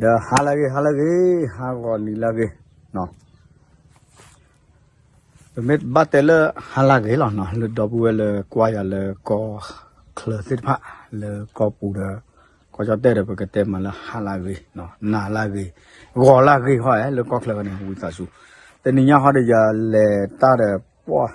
ဒီးဟါလၢအဂ့ၤ ဟါလၢအဂ့ၤ ဟါဂီၤနံၤလၢအဂ့ၤ, ပမ့ၢ်ဘၣ်တဲလၢဟါလၢအဂ့ၤလီၤနီၤ လၢဒီပုၢ်ဝဲၢ်လၢကွၢ်ယၤလၢကီၢ်ချၢသ့ၣ်တဖၣ် လၢကီၢ်ပူၤဒီး ကီၢ်ကၠီၣ်တဲၣ်ဒီး ပကတဲမးလၢဟါလၢအဂ့ၤ, နၤလၢအဂ့ၤ, ဂီၤလၢအဂ့ၤဟီၣ်ဧဲ လၢကီၢ်ချၢန့ၣ် ဝံသးစူၤ, တနံၤညါဟီဒီးယလဲၤတၢ်ဒီး ပှၢ်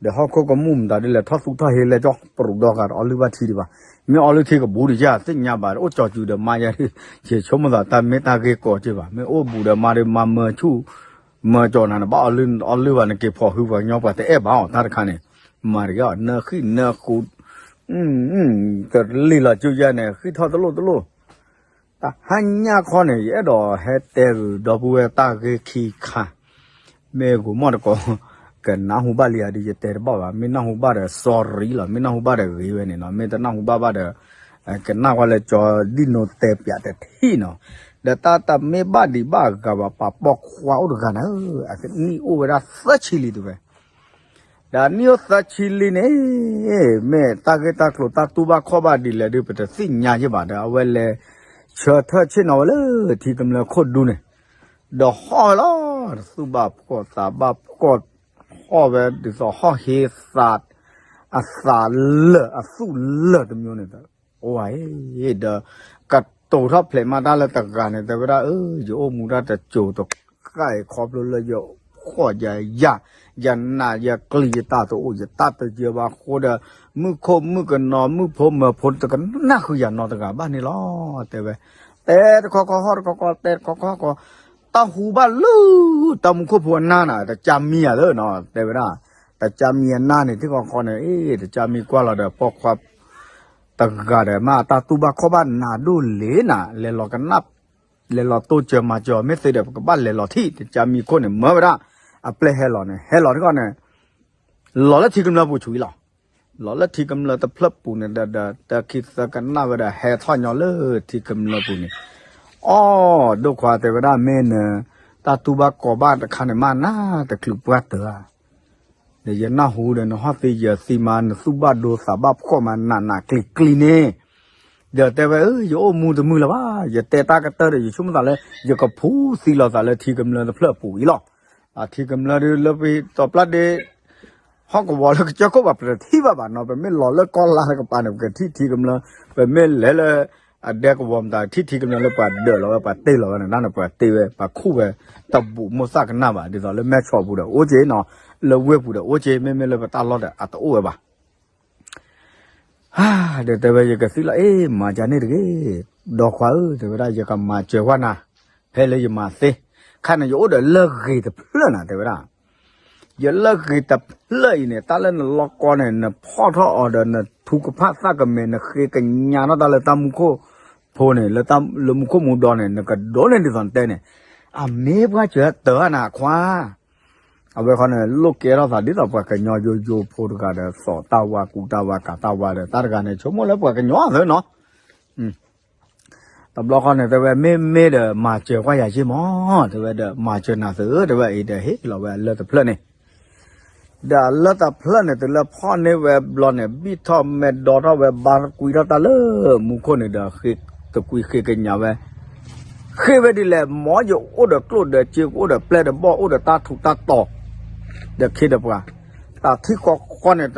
ဒီးဟီၣ်ခိၣ်ကမူၣ်မတၤဒ်လဲၣ် ထီၣ်သူၣ်ထီၣ်ဟ့လဲၣ်ကၠီ ပရူးဒီဂၤဒီးအီလုၢ်ဘၣ်ထံဒံးဘၣ်, မ့ၢ်အီလုၢ်ထံကဘူးဒံးယသ့ၣ်ညါဘၣ် အိၣ်ကၠီၤစုၤဒီးမါယၤဒ် ယဆိကမိၣ်သးတၢ်မ့ၢ်တၢ်ဂ့ၢ်ကီးက့ဘၣ်, မ့ၢ်အိၣ်ဘူးဒီးမါဒီးမါမၢဆူၣ် မၢကၠီၤနၤန့ၣ် ဘၣ်အီလုၢ်အီလုၢ်ဘၣ် နက့ၤဖီၣ်ဟုပှၤကညီပှၤတအဲၣ်ဘၣ်အီၤတၢ်တခါန့ၣ်, မၤတဂ့ၤအီၤ နၢဃံၣ်နၢဃူ တလံၤလီၤကၠူယဲန့ၣ် ဃံၣ်ထီၣ်တလိၣ်တလိၣ် တဟါညါခီန့ၣ် ယအဲၣ်ဒိးဟဲတဲဒီပုၢ်ဝဲၢ်တၢ်ဂ့ၢ်ခံခါ, မ့ၢ်ဂိၤမီၣ်တကိး ကနၢ်ဟူဘၣ်လံယၤဒီး ယတဲတဘၣ်ဘၣ်, မ့ၢ်နၢ်ဟူဘၣ်ဒီး sorry လီၤ, မ့ၢ်နၢ်ဟူဘၣ်ဒီးဂ့ၤဝဲန့ၣ်နီၤ, မ့ၢ်တနၢ်ဟူဘၣ်ဘၣ်ဒီး ကနၣ်ဝဲလၢကၠီဒံၣ်နိတဲပၠးတထံၣ်နီၤ, ဒီးတၢ်တမ့ၢ်ဘၣ်ဒံးဘၣ်ဂၤဘၣ် ပှၤပိာ်ခွါအိၣ်တဂၤန့ၣ် အနံၣ်အိၣ်ဝဲဒၣ်သၢဆံလံတဲဝဲ ဒီးနံၣ်အိၣ်သၢဆံလံန့ၣ် မ့ၢ်တၢ်ဂ့ၢ်တၢ်ကျိၤတၢ်တူၢ်ဘၣ်ခီၣ်ဘၣ်ဒ်လဲၣ်ဒီး ပတသ့ၣ်ညါယ့ၢ်ဘၣ်ဒီး အဝဲလဲၤဆၢထၢၣ်ဆ့ၣ်နီၤဝဲလၢထံကမျၢၢ်ခိၣ်ဒူန့ၣ်, ဒီးဟီၣ်ဝဲလီၤ, တသူၣ်ဘၣ်ဖှီၣ်သးဘၣ်ဖှီၣ်, ဟီၣ်ဝဲဒ်သိးဟီၣ်ဟ့သး, အသးလၢာ်အသူၣ်လၢာ်တမျိုးန့ၣ် အိၣ်ဝဲအံၤ ဒီး ကတိၤထီၣ်ဖျဲးမးတၢ်လၢတဂၤန့ၣ် တဲဝဲဒၣ် အၢ ယအိၣ်မူတၢ်တစိၤတဃၣ်အံၤ ခီဖျိလၢယဖှီၣ်ယယာ်, ယနာ်ယကျံၤ ယတၢ်တအိၣ် ယတၢ်တယၢဘၣ်အဃိဒီး မုၣ်ခိၣ်မုၣ်ကနီၤ မုၣ်ဖိမၢၤဖိတကနၣ်ဃုာ်ယၤနီတဂၤဘၣ်န့ၣ်လီၤ တဲဝဲ, တဲတခီခီဟီၣ်တခီခီ တဲတခီခီခီ, တၢ်ဟူဘၣ်လၢ တၢ်မူခိၣ်ဖိအနၢ်နၤ တကၢ်မံယၤလၢနီၤ တဲဝဲဒၣ်, တကၢ်မံအနၢ်န့ၣ် ထံၣ်ခီခီန့ၣ် အ့ တကၢ်မံကွၢ်လီၤဒီး ပိာ်ခွါ တဂၤဒီး မ့ၢ်အတၢ်တူၢ်ဘၣ်ခီၣ်ဘၣ်နၤဒိၣ်လံနၤ လဲၤလီၤကနၣ်, လဲၤလီၤတိစၢၤမၤစၢၤအီၤ မ့ၢ်သ့ဒီး ပကဘၣ်လဲၤလီၤထံၣ် တကၢ်မံခိၣ်န့ၣ် မၢဝဲဒၣ် အပျဲၢ်ဟဲလီၤန့ၣ် ဟဲလီၤထံၣ်ခီန့ၣ် လီၤလၢထံကမျၢၢ်ပူၤဆူၣ်အံၤလီၤ, လီၤလၢထံကမျၢၢ်တဖျၢၣ်ပူၤန့ၣ်ဒီး တၢ်ခံသၢကနၣ်ဝဲဒီး ဟဲထီၣ်ညီလၢထံကမျၢၢ်ပူၤန့ၣ်, အီၣ် ဒိၣ်ခွါတဲဝဲဒၣ် မ့ၢ်န တၢ်တူၢ်ဘၣ်ခီၣ်ဘၣ်တခါန့ၣ် မ့ၢ်နတချုးပှၢ်တၢၢ်ဧါ ဒီးယနၢ်ဟူဒီး နဟီၣ်သံယၢၤသံမး နသူၣ်ဘၣ်ဒိသးဘၣ်ဖှီၣ်မး နးနးကျံၤကျံၤန့ၣ်, ဒီးတဲဝဲ အၢ ယအိၣ်မူတမုာ်လၢၤဘၣ်, ယတဲတၢ်ကတၢၢ်ဒီး ယဆိကမိၣ်သးလၢ ယကဖူသံလီၤသးလၢထံကမျၢၢ်တဖျၢၣ်အပူၤအံၤလီၤ. အထံကမျၢၢ်ဒ်လၢပတီၢ်ပျၢ်ဒ့ ဟီၣ်ကဝီၤလၢကစၢၢ်ခိၣ်ဘၣ် ပတထံၣ်ဘၣ်ဘၣ်နီၤ, ပမ့ၢ်လီၤလၢကီၢ်လါတကပၤန့ၣ် ပကထံၣ်ထံကမျၢၢ်, ပမ့ၢ်လဲၤလၢ အဒဲကဝီၤမတၤ ထံၣ်ထံကမျၢၢ်လၢပှၤဒၢးလီၤဝဲ ပှၤတ့ၢ်လီၤဝဲန့ၣ် တၢ်န့ၣ်ပှၤတ့ၢ်ဝဲ ပှၤခူၣ်ဝဲ တဘူးမိၢ်သၣ်ကနၣ်ဘၣ် ဒ်သိးလၢမဲၢ်ဆီးပူၤဒီး အိၣ်က့နီၤ, လၢဝ့ၢ်ပူၤဒီး အိၣ်က့ မ့မ့ၢ်လၢပတၢ်လီၢ်ဒီး အတအိၣ်ဝဲဘၣ် ဒီးတဲဝဲ ယကသံလီၤ အ့ မၤကန့ၣ်တဂ့ၤ, ဒီးခွါဧၢ တဲဝဲဒၣ် ယကမၤစၢၤကွၢ်နၤ, ဖဲလၢယမၤသ့, ခါန့ၣ် ယအိၣ်ဒီးလၢၢ်ဂ့ၤတဖျၢၣ်နၤ တဲဝဲဒၣ် ယလၢၢ်ဂ့ၤတဖျၢၣ်အံၤန့ၣ် တၢ်လၢနလီၢ်ကီန့ၣ် နဖီၣ်ထီၣ်အီၤဒီး နထူကဖၣ်သၣ်ကမဲာ် နဃ့ကညးထီၣ်တၢ်လၢတၢ်မူခိၣ်ဖိန့ၣ် လၢမူခိၣ်မူဒီန့ၣ် နကဒိးန့ၢ်ဒ်သိးနတဲန့ၣ်, အမ့ၢ်ပှၢ်စၢၤတၢ်ဧါနၤခွါ, အဝဲခီန့ၣ် လိၣ်ကဲထီၣ်သးဒ်သိးပှၤကညီယိယိဖိတဂၤဒီး သိးတၢ်ဝါကူတၢ်ဝါကၤတၢ်ဝါဒီး တၢ်တဂၤန့ၣ် ဆိကမိၣ်လၢပှၤကညီသ့နီၤ တဘျီဃီန့ၣ် တဲဝဲ မ့ၢ်မ့ၢ်ဒီး မၤစၢၤကွၢ်ယၤယ့ၢ်မး, တဲဝဲဒီး မၤစၢၤနၤသု တဲဝဲအံၤဒီး ဟ့ၣ်လီၤဝဲအလၢၢ်တဖျၢၣ်န့ၣ်, ဒီးအလၢၢ်တဖျၢၣ်န့ၣ် တုၤလၢဖီၣ်န့ၢ်ဝဲဘျီန့ၣ် ဘံၣ်ထီၣ်မဲာ်ဒီထီၣ်ဝဲ ဘါသကွံထီၣ်တၢ်လၢမူခိၣ်န့ၣ်ဒီး ဃ့သကွံဃ့ကညးဝဲ, ဃ့ဝဲဒ်လဲၣ် မ်ယအိၣ်ဒီးကျိၣ်ဒီးစ့ ကအိၣ်ဒီးပျဲၢ်ဒီးဘီၣ် အိၣ်ဒီးတၢ်ထူးတၢ်တီၤ ဒီးခ့ဒီးပှၤ, တၢ်ထံၣ်ဃီဃီန့ၣ်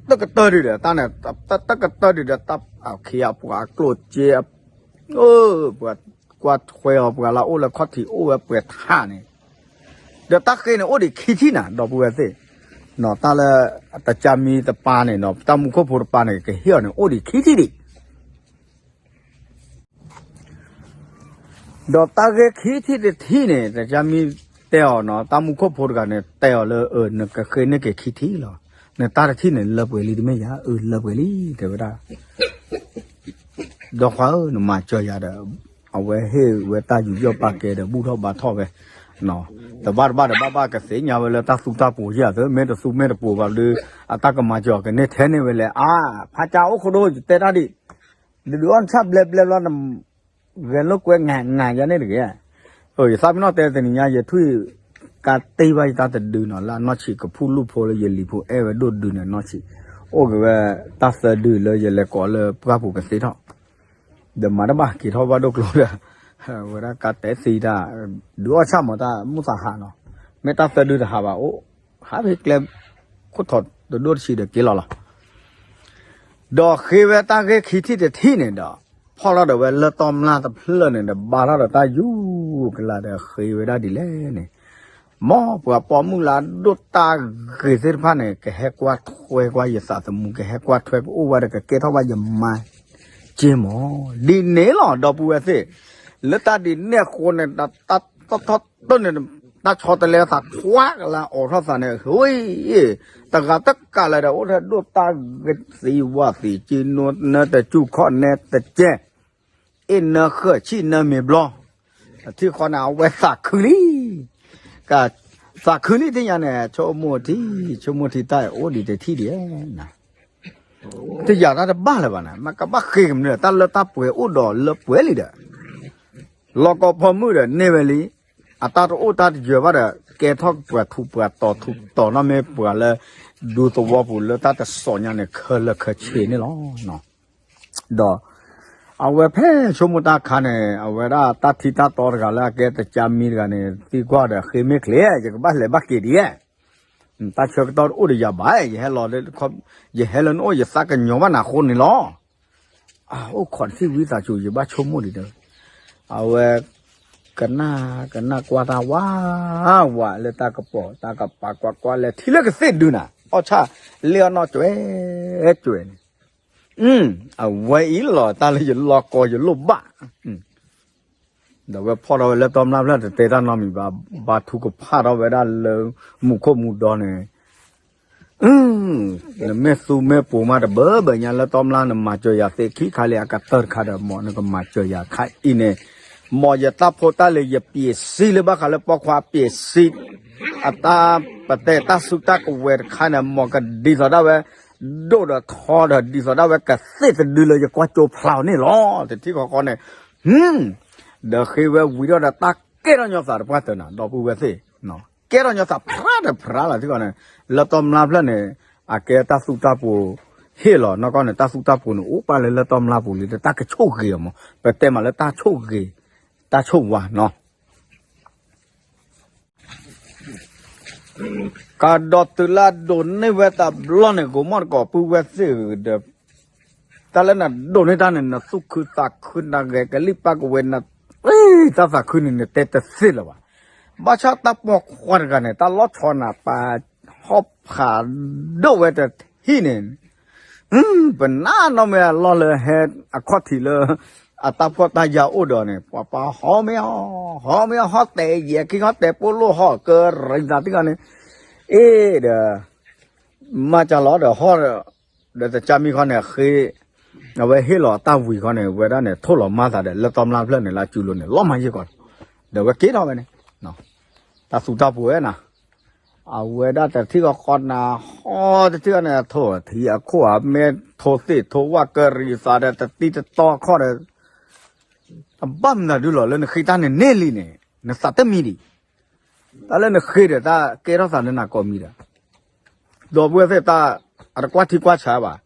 တကတၢၢ်ဒံးဒီး တၢ်န့ၣ် တကတၢၢ်ဒံးဒီး တၢ်အခ့အပှၤအကျိၣ်စ့ ပှၤကွၢ်ထွဲအီၤ ပှၤလၢအိၣ်လၢခီၣ်ထံးအိၣ်ဝဲပှဲၤထးန့ၣ်, ဒီးတၢ်ဃ့န့ၣ် အိၣ်ဒံးခံထံၣ်နၤ ဒီပုၢ်ဝဲၢ်သ့ၣ်, တၢ်လၢ တကၢ်မံတပၤန့ၣ်နီၤ တၢ်မူခိၣ်ဖိတပၤန့ၣ် ကဟ့ၣ်အီၤန့ၣ် အိၣ်ဒံးခံထံၣ်ဒံး ဒီးတၢ်ဂ့ၢ်ခံထံၣ်တထံၣ်န့ၣ် တကၢ်မံတဲအီၤနီၤ တၢ်မူခိၣ်ဖိတဂၤန့ၣ် တဲအီၤလၢ အၢ နကဃ့န့ၢ်က့ၤခံထံၣ်လီၤ, နတၢ်တထံၣ်န့ၣ် လၢပှဲၤလံတမ့ၢ်ယၤ အၢ လၢပှဲၤလံ တဲဝဲဒၣ် ဒီးခွါဧၢ နမၤစၢၤယၤဒီး အဝဲဟ့ၣ်ဝဲတၢ်ယူးယီၣ်ပာ်ကဲဒီး ဘူၣ်ထီၣ်ဘါထီၣ်ဝဲ, တဘၣ်တဘၣ်ဒီး ဘၣ်ဘၣ်ကသ့ၣ်ညါဝဲလၢတၢ်သူတၢ်ပှိၤယၤသ့ မ့ၢ်တသူမ့ၢ်တပှိၤဘၣ်ဒီး အတၢ်ကမၤစၢၤအီၤကန့ၢ်ထဲန့ၢ်ဝဲလဲၣ် အါ ဖးကၠၢ်အိၣ်ခိၣ်ဒိၣ် ယတဲတၢ်ဒံး ဒုးဒုးအီၣ်ဆၣ်ဘျဲဘျဲဘျီ ဂဲၤလိာ်ကွဲ ငါ ငါယၤန့ၣ်တဂ့ၤ, ယသးပ့ၤနီၣ်တဲတနံၤညါ ယထွံၣ်ကါတ့ၢ်ဘၣ်ယတၢ်တဒုနီၤ လၢအနီၢ်ဆံးကဖူၣ်လူၢ်ဖိလၢယလံၤဖိအဲၣ်ဝဲဒိၣ်ဒုန့ၣ် အနီၢ်ဆံး အိၣ်က့ၤဝဲတၢ်သၢဒုလၢယလဲၤကိးလၢပှၢ်ပူၤကသ့ထီၣ်, ဒီးမၤတဘၣ်က့ၤထီၣ်ဘၣ်ဒိၣ်ကျိၤဒီး ဝဲဒၣ်ကါတဲသံတၢ် ဒုးအီၣ်ဆၣ်မး တၢ်မုၢ်သးဟးနီၤ, မ့ၢ်တၢ်သၢဒုတဟးဘၣ်အိၣ်, ဟးဖဲကျဲ ခိၣ်ထီၣ်တဒိၣ်တဆံဒီးက့ၤလီၤလီၤ. ဒီးဃ့ဝဲတၢ်ဂ့ၢ်ခံထံၣ်တထံၣ်န့ၣ်ဒီး ဖီၣ်ထီၣ်ဒီးဝဲလၢတီမျၢ်တဖျၢၣ်န့ၣ်ဒီး ဘါထီၣ်ဒီးတၢ်ယူၤကလၤဒီးဃ့ဝဲဒၣ်ဒ်လဲၣ်န့ၣ်, မ်ပှၤပိာ်မုၣ်လၢအဒိၣ်တၢ်ဂ့ၤသ့ၣ်တဖၣ်န့ၣ် ကဟဲကွၢ်ထွဲကွၢ်ယသးသမူ, ကဟဲကွၢ်ထွဲကအိၣ်ဝဲဒီးကကဲထီၣ်ဘၣ်ယမါ က့မး, ဒ်န့ၣ်လီၤ ဒီပုၢ်ဝဲၢ်သ့ၣ်, လၢတၢ်ဒ်န့ၣ်အဃိန့ၣ် တၢ်ထီၣ်ထီၣ်တၢ်န့ၣ် တၢ်ဆီတလဲသး ခွါကလါအိးထီၣ်သးန့ၣ် ဟ့, တဂၤတကးလၢၤဒီး အိၣ်ထဲဒိၣ်တၢ်ဂ့ၤသံဝးသံ က့နၢတကၠူၢ်ခီၣ်နဲတကဲ အ့ၣ်နၢဃၢၣ်ဆံၣ်နၢမ့ၤဘျီ, ထံၣ်ဃီန့ၣ် အဝဲသးခုလံ, ကသးခုလံထံၣ်ညါန့ၣ် ဆိကမိၣ်ထံ ဆိကမိၣ်ထံတၢ်အိၣ်ဒံးတထံၣ်ဒံး, တယာ်တၢ်တဘၣ်လၢၤဘၣ်န့ၣ် မ့ၢ်ကဘၣ်ဃ့ကမျၢၢ် တၢ်လၢတၢ်ပှဲၤအိၣ်ဒီးလၢပှဲၤလံဒီး, လီၢ်ကီၢ်ပိာ်မုၣ်ဒီးန့ၢ်ဝဲလံ, အတၢ်တအိၣ်တၢ်တယၢၤဘၣ်ဒီး ကဲထီၣ်ပှၤထူးပှၤတီၤထူးတီၤနီၢ်မ့ၢ်ပှၤလၢ ဒူသဝီပူၤလၢတၢ်တစီၣ်ညါန့ၣ် ခဲလၢာ်ခဲဆ့န့ၣ်လီၤ. ဒီး အဝဲဖဲဆိကမိၣ်တၢ်ခါန့ၣ် အဝဲဒၣ်တၢ်ထံတၢ်တီတဂၤလၢအကဲတကၢမံတဂၤန့ၣ် သံကွၢ်ဒီး ဃ့မ့ၢ်ချ့ ယကဘၣ်လဲၤဘၣ်က့ၤဒ်လဲၣ်, တၢ်ဆၢကတီၢ်တအိၣ်ဒီးယၤဘၣ်, ယဟဲလီၤလၢ ယဟဲလၢနအိၣ်ယသးကညီၤဘၣ်နၤအဃိန့ၣ်လီၤ. အိၣ်ခိးတထံၣ်ဝံသးစူၤ ယဘၣ်ဆိကမိၣ်ဒံးဒီး, အဝဲ ကနၣ် ကနၣ်ကွၢ်တၢ်ဝးဝးလၢတၢ်ကပီၤ တၢ်ကပာ်ကွၢ်ကွၢ်လဲၤထံၣ်လၢကသ့ၣ်ဒုနၤ အီၣ်ဆၣ်လ့အီၣ်နီၢ်ကွဲးကွဲးန့ၣ်, အဝဲအံၤလီၤ တၢ်လၢယလီၢ်ကီယလိၣ်ဘၣ် ဒီးဝဲဖီၣ်ထီၣ်ဝဲလၢတီမျၢ်ဖျၢၣ်တတဲတၢ်နီတမံၤဘၣ်, ဘါထုကဖၣ်ထီၣ်ဝဲဒၣ်လၢ မူခိၣ်မူဒီန့ၣ်, နမ့ၢ်သူမ့ၢ်ပိာ်မးတဘၢဘၢညါလၢတီမျၢ် နမၤစၢၤယၤသ့ခံခါလံ အကတၢၢ်တခါဒီး မ်နကမၤစၢၤယၤခါအံၤန့ၣ်, မ်ယတၢ်ဖိတၢ်လံၤ ယပျဲးစံလၢဘၣ်ဃးလၢပိာ်ခွါပျဲးစံ အတၢ်ပတဲတၢ်စုတၢ်ကဝဲၤတခါန့ၣ် မ်ကဒ်သိးဒၣ်ဝဲ ဒိၣ်ဒီးထီဒီးဒ်သိးဒၣ်ဝဲကသ့ၣ်တဒုလၢယကွၢ်ကၠိဖျါအီၤန့ၣ်လီၤ. တထံၣ်ဃီဃီန့ၣ်, ဒီးဃ့ဝဲဝံၤထီၣ်ဒီးတၢ်ကဲထီၣ်ညီသးတပှၢ်တၢၢ်နၤ ဒီပုၢ်ဝဲၢ်သ့ၣ်, ကဲထီၣ်ညီသးဖရါဒီးဖရါလီၤထံၣ်ဃီန့ၣ်, လၢတီမျၢ်ဖျၢၣ်န့ၣ် အကဲတၢ်သူတၢ်ပှိၤဟ့ၣ်လီၤ နီၢ်ကီၢ်န့ၣ် တၢ်သူတၢ်ပှိၤန့ၣ် အိၣ်ပာ်လၢလၢတီမျၢ်ပူၤလံ ဒီးတၢ်ကဆိၣ်ဂ့ၤအီၤမး ပတဲမးလၢတၢ်ဆိၣ်ဂ့ၤ တၢ်ဆိၣ်ဝါနီၤ ကဒီးတုၤလၢအဒိးန့ၢ်ဝဲတဘျီန့ၣ် ကိးမီၣ်တကိးပုၢ်ဝဲၢ်သ့ၣ်ဧၢဒီး တၢ်လၢနဒိးန့ၢ်တၢ်န့ၣ် နသူၣ်ခုသးခု နဂဲၤကလံၣ်ပၢ်ကဝဲၤ န တၢ်သးခုန့ၣ် နတဲတသ့လၢၤဘၣ်. ဘၣ်ဆၣ်တၢ်ပိာ်ခွါတဂၤန့ၣ် တၢ်လီၤဆီနၤ ပာ်ဟီၣ်ဖးဒိၣ်ဝဲတထံၣ်န့ၣ် ပနၢ်နီၢ်မ့ၢ်အလီၢ်လၢဟဲအခီၣ်ထံးလၢ အတၢ်ဖှီၣ်တၢ်ယာ်အိၣ်ဒီးန့ၣ် ပှၤပာ်ဟီၣ်မ့ၢ်ဟီၣ် ဟီၣ်မ့ၢ်ဟီၣ်တဲယဲၢ်ခံဟီၣ်တဲပိာ်လိၣ်ဟီၣ်ကရံသးတံၢ်ဃီန့ၣ် အ့ၣ်ဒီး မၤကလီၤဒီးဟီၣ် ဒီးတကၢ်မံဃီန့ၣ် ဃ့ အဝဲဟ့ၣ်လီၤတၢ်ဝံၤဃီန့ၣ် ဝဲဒၣ်န့ၣ် ထိၣ်လီၤမၢ်သးဒီး လၢတီမျၢ်ဖျၢၣ်န့ၣ် လၢအစုလိၤန့ၣ် လီၤမၢ်ယ့ၢ်ကီး ဒီးဝဲက့ၤထီၣ်ဝဲန့ၣ် တၢ်သူတၢ်ပှိၤဝဲနၤ အဝဲဒၣ်တထံၣ်ဃီဃီနၤ ဟီၣ်တထံၣ်ဃီန့ၣ် ထိၣ်ထံအခိၣ်အမဲ ထိၣ်သ့ၣ်ထိၣ်ဝၣ်ကရံသးဒီး တတံတတီခီၣ်ဒီး အဘၣ်မနုၤဒုလီၤ လၢနဃ့တၢ်န့ၣ်န့ၢ်လံန့ၣ် နသးတမံၤဒံး တၢ်လၢနဃ့ဒီး တၢ်ကဲထီၣ်သးလၢနၤကိးမံၤဒီး ဒီပုၢ်ဝဲၢ်သ့ၣ်တၢ် အတကွၢ်ထံကွၢ်ဆးဘၣ်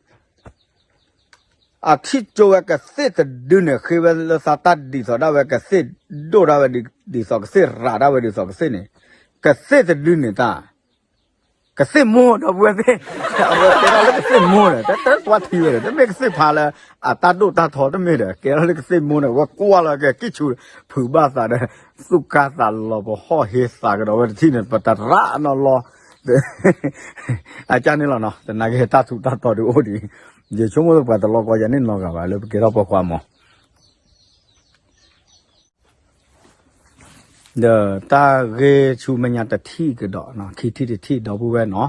အထံၣ်ကၠိဝဲကသ့ၣ်တဒုန့ၣ် ဃ့ဝဲလၢသးတၢ်ဒ်သိးဒၣ်ဝဲကသ့ၣ်ဒိၣ်ဒၣ်ဝဲဒ်သိးကသ့ၣ် ရးဒၣ်ဝဲဒ်သိးကသ့ၣ်န့ၣ် ကသ့ၣ်တဒုန့ၣ်တၢ် ကသ့ၣ်မိၢ်ဒီပုၢ်ဝဲၢ်သ့ၣ် အဝဲကဲထီၣ်လၢကသ့ၣ်မိၢ်ဒီး တၢ်တကွၢ်ထံဝဲဒီး တမ့ၢ်ကသ့ၣ်ဖးလၢ အတၢ်ဒိၣ်တၢ်ထီတမ့ၢ်ဒီး ကဲထီၣ်လၢကသ့ၣ်မိၢ်န့ၣ် ဝဲကွၢ်လီၤကဲကံၣ်ဆူၣ်ဖုးဘၣ်သးဒီး သူၣ်ကါသးလီၤပဟီၣ်ဟ့သးကဒီးဝဲတထံၣ်န့ၣ် ပတရၣ်နီၢ်လီၤ အကၢ်န့ၣ်လီၤနီၤ သနာ်က့တၢ်ထူးတၢ်တီၤဒုးအိၣ်ဒံး ယဆိကမိၣ်လၢပှၤတလီၤကီယၤန့ၣ်နီတဂၤဘၣ်လၢပကဲထီၣ်ပိာ်ခွါမး ဒီးတၢ်ဂ့ၢ်ဆူမဲာ်ညါတထံၣ်ကဒီး ခံထံၣ်တထံၣ်ဒီပုၢ်ဝဲၢ်နီၤ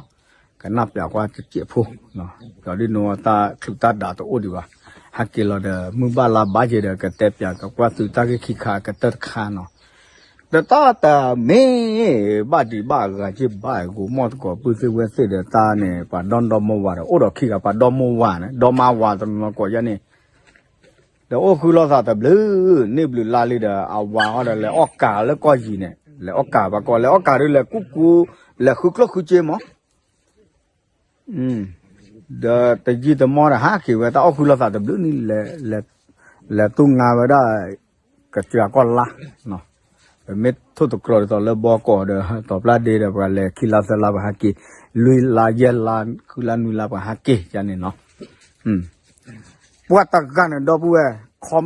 ကနၣ်ပျးကွၢ်တစဲးဖိ ဒီးဒ်န့ၣ်တၢ်ချုးတၢ်ဒးတအိၣ်ဒံးဘၣ် ဟဲက့ၤလီၤဒီး မုၢ်ဘၣ်လါဘၣ်က့ၤဒီး ကတဲပျးကကွၢ်သုတၢ်ဂ့ၢ်ခံခါကတၢၢ်တခါနီၤ ဒီးတၢ်တမ့ၢ်ဘၣ်ဒံးဘၣ်အဂၤက့ဘၣ် ကိးမီၢ်သကိးပုၢ်သ့ၣ်ဝဲၢ်သ့ၣ်ဒီးတၢ်န့ၣ် ပှၤဒီမါဝၤဒီး အိၣ်ဒီးခံဂၤ ပှၤဒီမါဝၤန့ၣ် ဒီမါဝၤတနီၤကိးယါန့ၣ် ဒီးအိၣ်ဃုလိာ်သးတဘျုး န့ၢ်ဘျုးလါလံဒီး အဝၤအီၤဒီးလဲၤအီၣ်ကၤလၢကီၢ်ယံၤန့ၣ် လဲၤအီၣ်ကၤဘၣ်ကီး လဲၤအီၣ်ကၤဒုးလဲၤကူကူ လဲၤဃုကျိၣ်ဃုစ့မး ဒီးတယံာ်တမီၢ်ဒီးဟးက့ၤဝဲ တၢ်အိၣ်ဃုလိာ်သးတဘျုးန့ၣ် လဲၤတူၢ်ငါဝဲဒၣ် ကစၢ်ကီၢ်လါ, ပမ့ၢ်ထိၣ်သတြီၤဒ်သိးလၢဘီကီးဒီး တီၤပျၢ်ဒ့ဒီး ပှၤလဲၤခံလါသၢလါပှၤဟးက့ၤ, လွံၢ်လါယဲၢ်လါ ဃုလါနွံလါပှၤဟးက့ၤ ယန့ၣ်နီၤ. ပှၤတဂၤန့ၣ် ဒီပုၢ်ဝဲၢ်,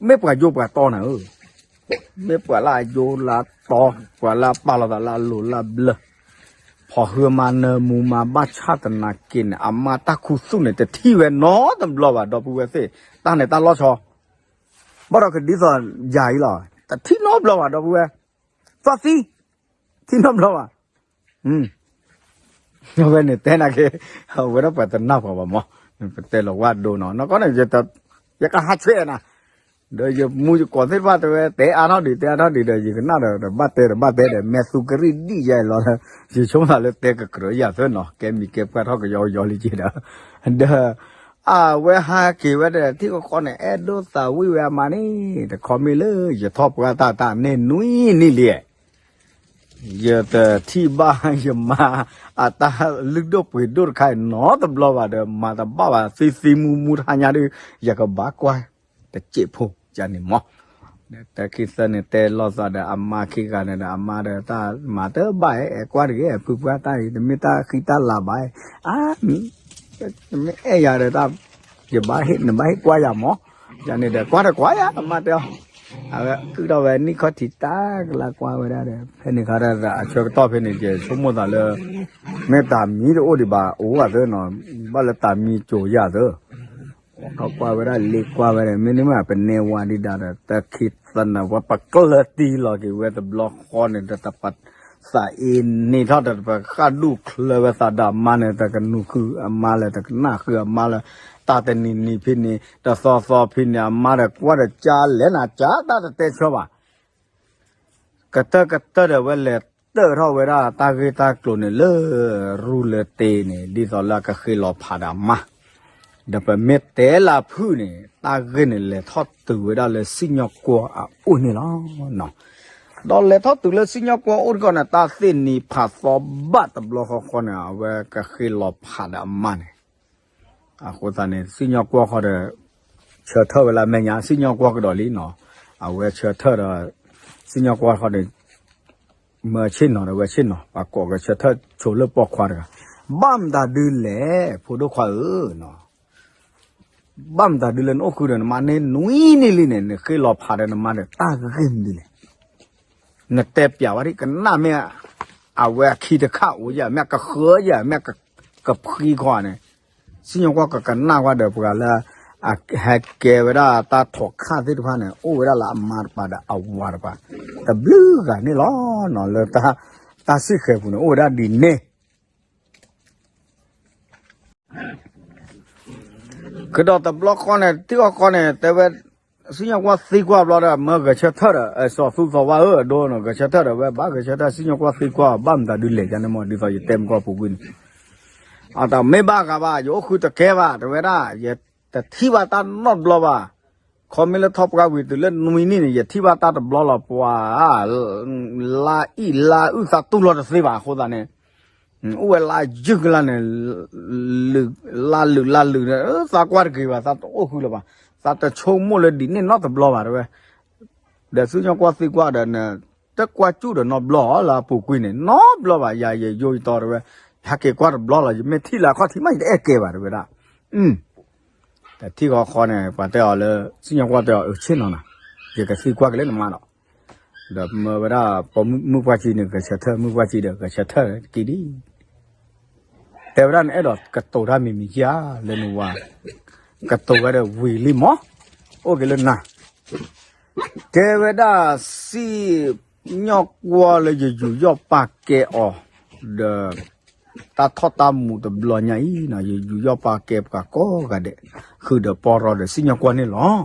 မ့ၢ်ပှၤယိပှၤတီနၤဧၢ, မ့ၢ်ပှၤလၢအယိလၢအတီ, ပှၤလၢအပာ်လီၤသးလၢအလိၤလၢအဘျၢ, ဖီၣ်ဟုအမါနၢမူမါ ဘၣ်ဆၣ်သနာ်က့န့ၣ် အမါတၢ်ခူသူၣ်န့ၣ် တထံၣ်ဝဲနီတဘျီဘၣ် ဒီပုၢ်ဝဲၢ်သ့ၣ်, တၢ်န့ၣ်တၢ်လီၤဆီ ဘၣ်ဒီးကဒ်သိးယၤအံၤလီၤ, တထံၣ်နီတဘျီဘၣ် ဒီပုၢ်ဝဲၢ်, သီသံ, ထံၣ်နီတဘျီဘၣ်. အဝဲန့ၣ်တဲနာ်က့, အဝဲဒၣ်ပှၤတနၢ်ပှၤဘၣ်မး, ပတဲလီၤဝဲဒိနီၤ, နီၢ်ကီၢ်န့ၣ် ယကဟးဆှဲးနၤ, ဒီးယမူယကိးသ့ၣ်တဖၣ်တဲဝဲ တဲအါထီၣ်ဒံး တဲအါထီၣ်ဒံးဒီး ယကနၣ်ဒီး တဘၣ်တဲတဘၣ်တဲဒီး မဲာ်သူကရံၣ်ဒံၣ်ယဲလီၤ, ယဆိကမိၣ်သးလၢတဲကကြၢးယၤသၢနီၤ, ကဲမံၤကဲပှၢ်ထီၣ်ကယီကယီလံက့ဒီး, ဒီး အဝဲဟးက့ၤဝဲဒီး ထံၣ်ဃီဃီန့ၣ် အဲၣ်ဒိးသးဝံၣ်ဝဲအမါန့ၣ် တခီမ့ၢ်လၢယထီၣ်ပှၢ်တၢ်တၢ်န့ၢ်နွံနံၣ်လံ, ယတထံၣ်ဘၣ်ယမါ အတၢ်လုၢ်ဒိၣ်ပှ့ၤဒိၣ်တခါအံၤနီတဘျီဘၣ်ဒီး မၤတဘၣ်ဘၣ်သံသံမူမူတဟါညါဒီး ယကဘၣ်ကွၢ်တစဲးဖိယန့ၣ်မး, တၢ်ခံသၢန့ၣ်တဲလိာ်သးဒီးအမါခံဂၤန့ၣ်ဒီး အမါဒီးတၢ်မၤတဘၣ် အဲၣ်ကွၢ်တဂ့ၤ ဖုပှၢ်တၢ်အံၤ တမ့ၢ်တၢ်ဃံတၢ်လၤဘၣ်, အါ မ့ၢ်အဲၣ်ယၤဒီး ယဘၣ်ဟ့ၣ် နဘၣ်ဟ့ၣ်ကွၢ်ယၤမး, ယန့ၣ်ဒီး ကွၢ်တကွၢ်ယၤ အမါတဲအီၤ, အဝဲကုၢ်ထီၣ်ဝဲနံၣ်ခီၣ်ထံးတၢ်ကလါကွၢ်ဝဲဒၣ်ဒီး ဖဲန့ၣ်ခါဒီး အဆၢကတီၢ်ဖဲန့ၣ် ယဆိကမိၣ်သးလၢ မ့ၢ်တၢ်မံတအိၣ်ဒံးဘၣ် အိၣ်ဂၤသၢနီၤ, ဘၣ်လၢတၢ်မံကၠိၤယၤသၢ ထီၣ်ကွၢ်ဝဲဒၣ်လ့ကွၢ်ဝဲဒီး မ့တမ့ၢ်ပနဲဝါဒံးဒၣ်ဒီး တၢ်ခံသၢန့ၣ် ပှၤပကျၢၤတံၢ်လီၤက့ၤဝဲတဘျီဃီန့ၣ်ဒီး တပသးအ့န့ၢ်ထီၣ်ဒီး တပဃၣ်ဒူၣ်ချၢဝဲသးဒီးအမါန့ၣ် တကနူၤဃုာ်အမါလၢ တကနၣ်ဃုာ်အမါလၢ တၢ်တနံၤနံၤဖဲန့ၣ် တသီသီဖဲန့ၣ် အမါဒီးကွၢ်ဒီးကၢ်လဲၣ်နၤ ကၢ်တၢ်တတဲဆၢဘၣ် ကတၢၢ်ကတၢၢ်ဒီး ဝဲလဲၤတၢၢ်ထီၣ်ဝဲဒၣ်တၢ်ဂ့ၢ်တၢ်ကျိၤန့ၣ်လၢ ရူလၢတ့န့ၣ် ဒ်သိးလၢအကဃ့လီၤဖးဒီးအမါ, ဒီးပမ့ၢ်တဲလၢဖုၣ်န့ၣ် တၢ်ဂ့ၢ်န့ၣ်လဲၤထီၣ်တုၤဝဲဒၣ်လၢစံၣ်ညီၣ်ကွီၢ်အအိၣ်န့ၣ်လီၤ. ဒီးလဲၤထီၣ်တုၤလၢစံၣ်ညီၣ်ကွီၢ်အအိၣ်တခီန့ၣ် တၢ်သ့ၣ်နံၤဖးသီဘၣ်တဘျီဃီဃီန့ၣ် အဝဲကဃ့လီၤဖးဒီးအမါန့ၣ် အဃိသတးန့ၣ် စံၣ်ညီၣ်ကွီၢ်ဃီဒီး ဆၢထၢၣ်ဝဲလၢအမဲာ်ညါ စံၣ်ညီၣ်ကွီၢ်ကဒီးလံနီၤ, အဝဲဆၢထၢၣ်ဒီး စံၣ်ညီၣ်ကွီၢ်ဃီဒီး မၢဆ့ၣ်နီၤဒီးဝဲဆ့ၣ်နီၤ ပှၤကိးကဆၢထၢၣ်ဆိလၢပိာ်ခွါတဂၤ, ဘၣ်မတၤဒုလဲၣ် ဖိဒိၣ်ခွါဧၢ, ဘၣ်မတၤဒုလဲၣ် နအိၣ်ဃုာ်ဒီးနမါန့ၣ် နွံနံၣ်လံန့ၣ် နဃ့လီၤဖးဒီးနမါဒီး တၢ်ဂ့ၢ်မနုၤလဲၣ် နတဲပျးဝဲဒၣ် ကနၣ်မ့ၢ် အဝဲအခံတခါအိၣ်ယဲၢ် မ့ၢ်ကဃၢယဲၢ် မ့ၢ်ကဖှံခီန့ၣ်, စံၣ်ညီၣ်ကွီၢ်ကကနၣ်ကွၢ်ဒီးပှၤလၢ အဟဲကဲဝဲဒၣ်တၢ်ထိးခၣ်သ့ၣ်တဖၣ်န့ၣ် အိၣ်ဝဲဒၣ်လၢအမါတပၤဒီးအဝၤတပၤ တဘျုးဂၤန့ၣ်လီၤနီၤ လၢတၢ်စံၣ်ဃဲၤပူၤန့ၣ် အိၣ်ဝဲဒၣ်ဒ်န့ၣ် ကဒီးတဘျီဃီန့ၣ် တံၢ်ဃီဃီန့ၣ် တဲဝဲ စံၣ်ညီၣ်ကွီၢ်သံကွၢ်ဘျီဒီး မၢဂဲၤဆၢထၢၣ်ဒီး စီၤသူသီဝါဧၢ အဒိနီၤ ဂဲၤဆၢထၢၣ်ဒီး ဝဲဘၣ်ဂဲၤဆၢထၢၣ် စံၣ်ညီၣ်ကွီၢ်သံကွၢ် ဘၣ်မတၤဒုလဲၣ် ယန့ၣ်မ့ၢ် ဒ်သိးယတဲမုၢ်ကီၢ်ပူၤကွံာ်န့ၣ် အတမ့ၢ်ဘၣ်ဂၤဘၣ် ယအိၣ်ဃုာ်တကဲဘၣ် တဲဝဲဒၣ် ယတထံၣ်ဘၣ်တၢ်နီတဘျီဘၣ် ခီမ့ၢ်လၢထီၣ်ပှၢ်ဝံၤတုၤလၢနွံနံၣ်န့ၣ် ယထံၣ်ဘၣ်တၢ်တဘျီလီၤ ပှၤ လါအံၣ်လါအုၣ်သးတူၢ်လီၤတသ့ဘၣ် အဃိသတးန့ၣ် အိၣ်ဝဲလါယုၢ်ကလါန့ၣ် လါလုာ်လါလုာ်န့ၣ် သးကွၢ်တဂ့ၤဘၣ် သးတအိၣ်ဃုာ်လၢၤဘၣ် သးတဆိကမိၣ်လၢဒ်န့ၣ်နီတဘျီဘၣ် တဲဝဲ ဒီးစံၣ်ညီၣ်ကွီၢ်သံကွၢ်ဒီး တကွၢ်ကၠူၣ်ဒီးနီတဘျီလၢအပူၤကွံာ်န့ၣ် နီတဘျီဘၣ် ယၤယယိယတီတဲဝဲ ယဟဲက့ၤကွၢ်တဘျီလီၤ ယမ့ၢ်ထံၣ်လၢအခီၣ်ထံးမး ယတအဲၣ်ကဲဘၣ်တဲဝဲဒၣ် တထံၣ်ဃီဃီန့ၣ် ပှၤတဲအီၤလၢ စံၣ်ညီၣ်ကွီၢ်တဲအီၤ အၢ ဆ့ၣ်နီၤနၤ ယကသံကွၢ်ကလဲၣ်နမါဒီး ဒီးမၢဝဲဒၣ် ပိာ်မုၣ်ပှၢ်ကံန့ၣ် ဂဲၤဆၢထၢၣ် မုၣ်ပှၢ်ကံဒီး ဂဲၤဆၢထၢၣ်က့ၤဒ် တဲဝဲဒၣ်နအဲၣ်ဒိးကတိၤတၢ်မံၤမံၤဧါ လၢနဝၤ ကတိၤဝဲဒီးဝံၤလံမး အိၣ်က့ၤလၢနၤ တဲဝဲဒၣ် စံၣ်ညီၣ်ကွီၢ်လၢယယူးယီၣ်ပာ်ကဲအီၤ ဒီး တၢ်ထီၣ်တၢ်မူးတဘျီညါအံၤ ယယူးယီၣ်ပာ်ကဲပှၤကိးဂၤဒဲး ဃုာ်ဒီးပီၢ်ရီဒီးစံၣ်ညီၣ်ကွီၢ်န့ၣ်လီၤ.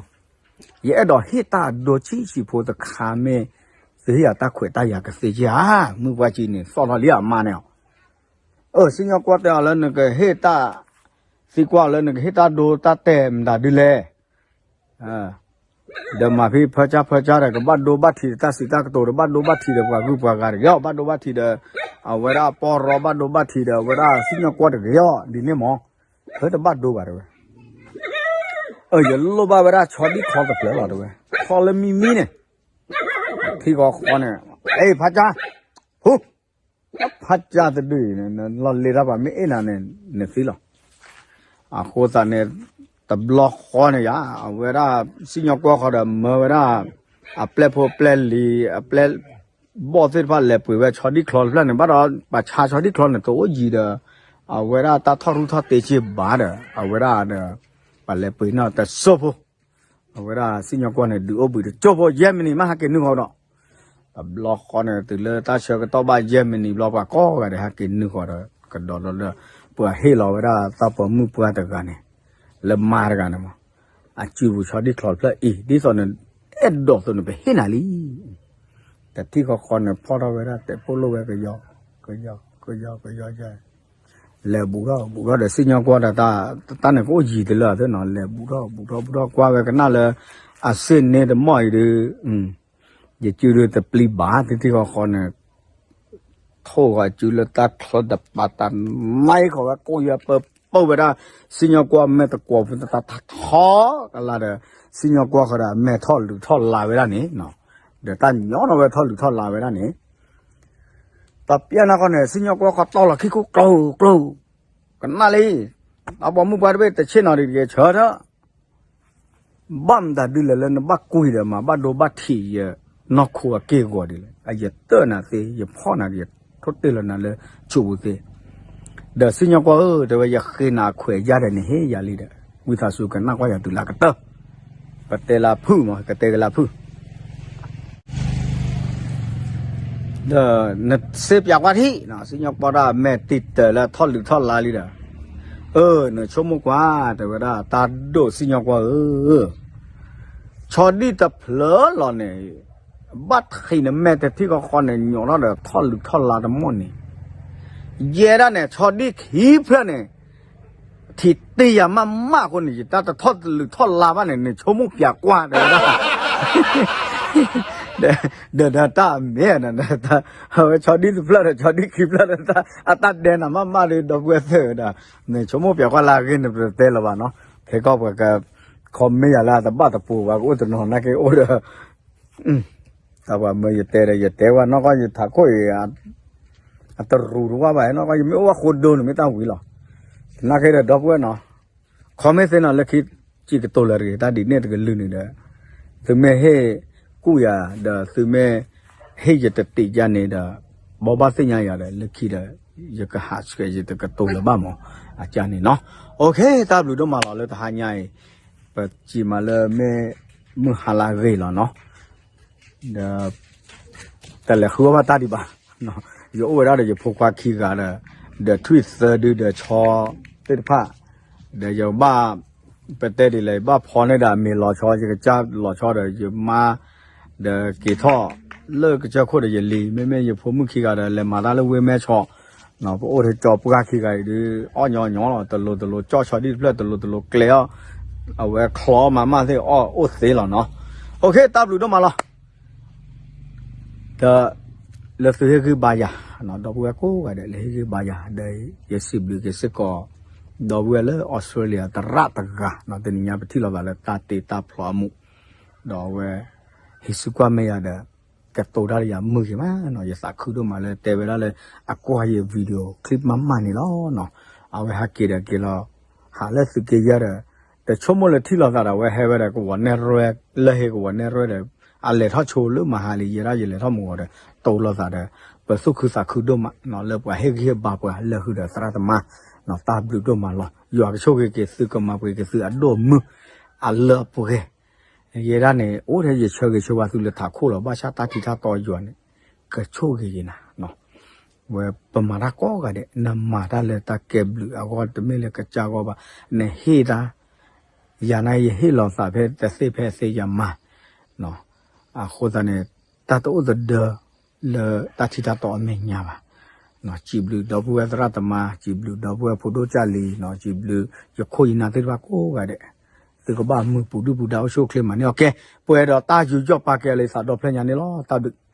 ယအဲၣ်ဒိးဟ့ၣ်တၢ်အဒိဆံးဆံးဖိတခါမ့ၢ် သုဟ့ၣ်ယၤတၢ်ခွဲးတၢ်ယာ်ကသ့ဧါ မုၣ်ပှၢ်ကံန့ၣ် သီၣ်ထီၣ်လံအမါန့ၣ် အၢ စံၣ်ညီၣ်ကွီၢ်တဲအီၤလၢနကဟ့ၣ်တၢ် သံကွၢ်လၢနကဟ့ၣ်တၢ်ဒိတၢ်တဲာ်မတၤဒုလဲၣ် ဒီးမၤဖဲဖၢကၢ်ဖၢကၢ်ဒီး ကဘၣ်ဒိဘၣ်ထံးဒီးတၢ်စံးတၢ်ကတိၤဒီး ဘၣ်ဒိဘၣ်ထံးဒီးပှၤဂုၤပှၤဂၤတဂ့ၤအီၤ ဘၣ်ဒိဘၣ်ထံးဒီး အဝဲဒၣ်ပီၢ်ရီ ဘၣ်ဒိဘၣ်ထံးဒီး အဝဲဒၣ်စံၣ်ညီၣ်ကွီၢ်တဂ့ၤအီၤ ဒ်န့ၣ်မး ဖဲတဘၣ်ဒိဘၣ်တဲဝဲ အၢ ယလိၣ်ဘၣ်ဝဲဒၣ်ဆီဒံၣ်ထီတဖျၢၣ်လီၤတဲဝဲ ထီလၢမံမံန့ၣ် ထံဃီဃီန့ၣ်, အ့ ဖးကၠါ, ဟူ, ဖးကၠါတဒုအံၤန့ၣ် လီၤလ့ၤတၢ်ပှၤမ့ၢ်အ့ၣ်နၤန့ၣ် နသံလီၤ. အဃိသတးန့ၣ် တဘျီဃီန့ၣ်ယါ အဝဲဒၣ် စံၣ်ညီၣ်ကွီၢ်ဃီဒီးမၢဝဲဒၣ် အပျဲၢ်ဖိပျဲၢ်လံၤ အပျဲၢ်ဘီၣ်သ့ၣ်တဖၣ်လဲၤပှ့ၤဝဲဆီဒံၣ်ချီတဖျၢၣ်န့ၣ် ဘၣ်ဒီးပှၤဆါဆီဒံၣ်ချီန့ၣ် တအိၣ်ယံၤဒီး အဝဲဒၣ်တၢ်ထီၣ်ရူၢ်ထီၣ်တ့စ့ဘၣ်ဒီး အဝဲဒၣ်ဒီး ပှၤလဲၤပှ့ၤနီၣ်တစိၢ်ဖိ အဝဲဒၣ်စံၣ်ညီၣ်ကွီၢ်န့ၣ် ဒုးအိၣ်ဘှံးတစိၢ်ဖိ ယဲၢ်မံးနံးမးဟဲက့ၤနုာ်ဃီဒီး တဘျီဃီန့ၣ် တုၤလၢတၢ်ဆၢကတီၢ်ဘၣ်ယဲၢ်မံးနံးဘျီ ပှၤကိးဂၤဒဲးဟဲက့ၤနုာ်ဃီဒီး ကဒီးလၢ ပှၤဟ့ၣ်လီၤဝဲဒၣ်တၢ်ပိာ်မုၣ်ပှၢ်တဂၤန့ၣ် လၢမါတဂၤန့ၣ်မး အစုပူၤဆီဒံၣ်ချီတဖျၢၣ်အံၤ ဒ်သိးန့ၣ် အဲၣ်ဒိးသိးန့ၣ် ပဟ့ၣ်နၤလံ တထံၣ်ဃီဃီန့ၣ် ဖီၣ်ထီၣ်ဝဲဒၣ်တဲာ်ပိၢ်လိၣ်ဝဲကယီ ကယီ ကယီ ကယီ လဲၤဘူးထီၣ်ဘူးထီၣ်ဒီးစံၣ်ညီၣ်ကွီၢ်ဒီး တၢ်န့ၣ်ကအိၣ်ယံၤတလၢသ့ၣ်နီၤ လဲၤဘူးထီၣ်ဘူးထီၣ်ဘူးထီၣ်ကွၢ်ဝဲကနၣ်လၢ အစ့ၣ်န့ၣ်တမီၢ်အံၤဒုး ယစုဒုးတပျံၤဘၣ် တထံၣ်ဃီဃီန့ၣ် ထိၣ်ဃီစုလၢတၢ်ချၢတပာ်တၢ်နါအံၤခီဝဲကိးယၤပၢပၢဝဲဒၣ် စံၣ်ညီၣ်ကွီၢ်မဲာ်တကွီၤဖုတၢ်ထီကလါဒီး စံၣ်ညီၣ်ကွီၢ်ဃီဒီးအမဲာ်ထီၣ်လုးထီၣ်လါဝဲဒၣ်န့ၣ် ဒီးတၢ်ညီထီၣ်ဝဲထီၣ်လုးထီၣ်လါဝဲဒၣ်န့ၣ် တပျၢ်နၤဃီန့ၣ် စံၣ်ညီၣ်ကွီၢ်ဃီတီၢ်လီၤခံခိၣ်ကျိၤကျိၤ ကနၣ်လံ တၢ်ပိာ်မုၣ်ပှၢ်တဘ့ၣ်တဆ့ၣ်နီၤဒံးတဂ့ၤဆၢထၢၣ် ဘၣ်မတၤဒုလဲၣ်လၢနဘၣ်ကွံာ်ဒီးမၤဘၣ်ဒိဘၣ်ထံးယ နီၢ်ခိအက့ၢ်အဂီၤဒ်လဲၣ် အယတၢၢ်နၤသ့ ယဖီၣ်နၤဒီးယထိၣ်တ့ၢ်လီၤနၤလၢဆိပူၤသ့ ဒီးစံၣ်ညီၣ်ကွီၢ်ဧၢ တဲဝဲယဃ့နၤအခွဲးအယာ်ဒီးနဟ့ၣ်ယၤလံဒီး ဝံသးစူၤကနၣ်ကွၢ်ယၤတုၤလၢကတၢၢ် ပတဲလၢဖုၣ်မး ကတဲကလၢဖုၣ် ဒီးနစ့ပၠးကွၢ်ထံၣ် စံၣ်ညီၣ်ကွီၢ်ဒၣ်မဲာ်တံာ်တၢၤလၢထီၣ်လုးထီၣ်လါလံဒီး အၢ နဆိကမိၣ်ကွၢ် တဲဝဲဒၣ်တၢ်ဒိၣ်စံၣ်ညီၣ်ကွီၢ်ဧၢ ဆီဒံၣ်တဖျၢၣ်လီၤန့ၣ် ဘၣ်ထံးနမဲာ်တထံၣ်ဃီဃီန့ၣ် ညီထီၣ်ဒီးထီၣ်လုးထီၣ်လါတမီၢ်န့ၣ် ယဲဒၣ်န့ၣ် ဆီဒံၣ်ခံဖျၢၣ်န့ၣ် ထံၣ်တ့ၢ်ယၤမးမးအဃိန့ၣ် ယတၢ်တထီၣ်လုးထီၣ်လါဘၣ်န့ၣ် နဆိကမိၣ်ပၠးကွၢ်တဲဝဲဒၣ် ဒီးဒီးတၢ်အမ့ၢ် အဝဲဆီဒံၣ်တဖျၢၣ်ဒီး ဆီဒံၣ်ခံဖျၢၣ်ဒီး အတၢ်ဒဲနၤမးမးဒီး ဒီပုၢ်ဝဲၢ်သ့ၣ်ဒီး နဆိကမိၣ်ပၠးကွၢ်လၢအဂ့ၢ်န့ၣ် ပတတဲလၢၤဘၣ်နီၤ ဖဲကီၢ်ပှၤက comment ယၤလၢအတဘၣ်တပူၤဘၣ် ကအိၣ်တနီၤနာ်က့အိၣ်ဒီး တၢ်ပှၤမၢယတဲဒီး ယတဲဝဲနီၢ်ကီၢ်ယထးခိၣ်အံၤ အတရူးတဝၢ်ဘၣ်နီၢ်ကီၢ် ယမ့ၢ်အိၣ်ဝဲဃိဒိန့ၣ်မ့ၢ်တၢ်ဝံၤလီၤ နာ်က့ဒီးဒီပုၢ်ဝဲၢ်နီၤ comment သ့ၣ်နီၤ လၢခံစံးကတိၤလၢတဂ့ၤ တၢ်ဒ်န့ၣ်တကလုာ်န့ၣ်ဒီး သုမ့ၢ်ဟ့ၣ်ကူၣ်ယၤဒီး သုမ့ၢ်ဟ့ၣ်ယတတံးယါန့ၣ်ဒီး ဘီဘၣ်သ့ၣ်ညါယၤဒီး လၢခံဒီး ယကဟးဆှဲးယတကတိၤလၢၤဘၣ်မး အကၢ်န့ၣ်နီၤ OK တၢ်ဘျုးဒိၣ်မးလီၤ လၢတဟါညါအံၤ ပစံးမးလၢမ့ၢ်မုၢ်ဟါလၢအဂ့ၤလီၤနီၤ ဒီး တလဲၤဃုအီၣ်ဘၣ်တၢ်ဒံးဘၣ်, ယအိၣ်ဝဲဒၣ်ဒီးယဖိခွါခံဂၤဒီး, ဒီးထွံၣ်သၢဒုဒီးဆီသ့ၣ်တဖၣ်, ဒီးယဘၣ်, ပတဲဒ်လဲၣ် ယဘၣ်ဖီန့ၢ်ဒီးအမ့ၤလီၤဆီ, ယကစၢ်လီၤဆီဒီးယမါ, ဒီးက့ၤထီၣ်လၢကစၢၢ်ခိၣ်ဒီးယလံၤ, မ့မ့ၢ်ယဖိမုၣ်ခံဂၤဒီး လဲၤမၤတၢ်လၢဝ့ၢ်မဲဆီ, ပအိၣ်ထဲကၠီပှၢ်ခံဂၤအံၤဒုး အီၣ်ညီညီလီၤ, တလိၤတလိၤကၠီၣ်ဆီဒံၣ်တဖျၢၣ် တလိၤတလိၤကျဲအီၣ်, အဝဲချီအီၣ်မၤမၢ်သ့ၣ်အီၣ်အိၣ်သ့လီၤနီၤ. အိၣ်ခ့ တၢ်ဘျုးဒိၣ်မးလီၤ. ဒီး လၢသုဟ့ၣ်ဂံၢ်ဘါယၤ, ဒီပုၢ်ဝဲၢ်ကိးဂၤဒဲး လၢဟ့ၣ်ဂံၢ်ဘါယၤ ဒီးယစံးဘျုးက့ၤစ့ၢ်ကီး ဒီပုၢ်ဝဲၢ်လၢအီစထြ့လယါသရၣ်တဂၤ, တနံၤညါပထံၣ်လိာ်သးလၢတၢ်တ့တၢ်ဖျီအမူး, ဒီးအဝဲ ဟံးစုကွၢ်မဲာ်ယၤဒီး ကတိၤတၢ်ဒီးယၤမုာ်ဂ့ၤမးနီၤ, ယသးခုဒိၣ်မးလၢတဲဝဲဒၣ်လၢ အကွၢ်ယ video clip မးမးန့ၣ်လီၤနီၤ. အဝဲဟးက့ၤဒီးက့ၤလီၤ, ဟးလၢသုးက့ယဲၢ်ဒီး တဆိကမိၣ်လၢထံၣ်လိာ်သးဒီး အဝဲဟဲဝဲဒီးကဝီၤနဲၣ်ရွဲၣ်, လၢဟ့ကဝီၤနဲၣ်ရွဲၣ်ဒီး အလဲၤထီၣ်ဆိလၢမဟါလံ ယဲဒၣ်ယလဲၤထီၣ်မုၢ်ဂီၤဒီး တိၤလိာ်သးဒီး ပသူၣ်ခုသးခုဒိၣ်မးနီၤ, လၢပှၤဟ့ၣ်ဂံၢ်ဟ့ၣ်ဘါပှၤလၢဟုဒီးသရၣ်သမါ, တၢ်ဘျုးဒိၣ်မးလီၤ. ယွၤကဆိၣ်ဂ့ၤက့ၤသုကမၤပှဲၤက့ၤသုအဒိၣ်အမုၢ် အလၢအပှဲၤ ယဲဒၣ်န့ၣ် အိၣ်ထဲယဆၢဂ့ၤဆၢဝါသုလၢထးခိၣ်လီၤ, ဘၣ်ဆၣ်တၢ်ထံတၢ်တီယွၤန့ၣ် ကဆိၣ်ဂ့ၤက့ၤနၤ, ဝဲပမၤတၢ်ကိးဂၤဒဲး နမၤတၢ်လၢတၢ်ကဲဘျုးအဂီၢ် တမ့ၢ်လၢကစၢ်အဂီၢ်ဘၣ်, နဟ့ၣ်တၢ်, ယၤန့ၣ်ယဟ့ၣ်လီၤသးဖဲတသ့ဖဲအသ့ယမၤ, အဃိသတးန့ၣ် တၢ်တအိၣ်သဒၢ လၢတၢ်ထံတၢ်တီအမဲာ်ညါဘၣ်. စံးဘျုးဒီပုၢ်ဝဲၢ်သရၣ်သမါ, စံးဘျုးဒီပုၢ်ဝဲၢ်ဖိဒိၣ်ကၢ်လံၤ, စံးဘျုးယခိၣ်ယနၢ်သ့ၣ်တဖၣ်ကိးဂၤဒဲး, သုကဘၣ်မုာ်ပူၤဒုၣ်ပူၤဒါအိၣ်ဆူၣ်အိၣ်ချ့မးန့ၣ်, ကဲ, ပှဲၤဒီးတၢ်ယူးယီၣ်ပာ်ကဲလၢသးဒီဖျၢၣ်ညါန့ၣ်လီၤ. တၢ်ဘျုး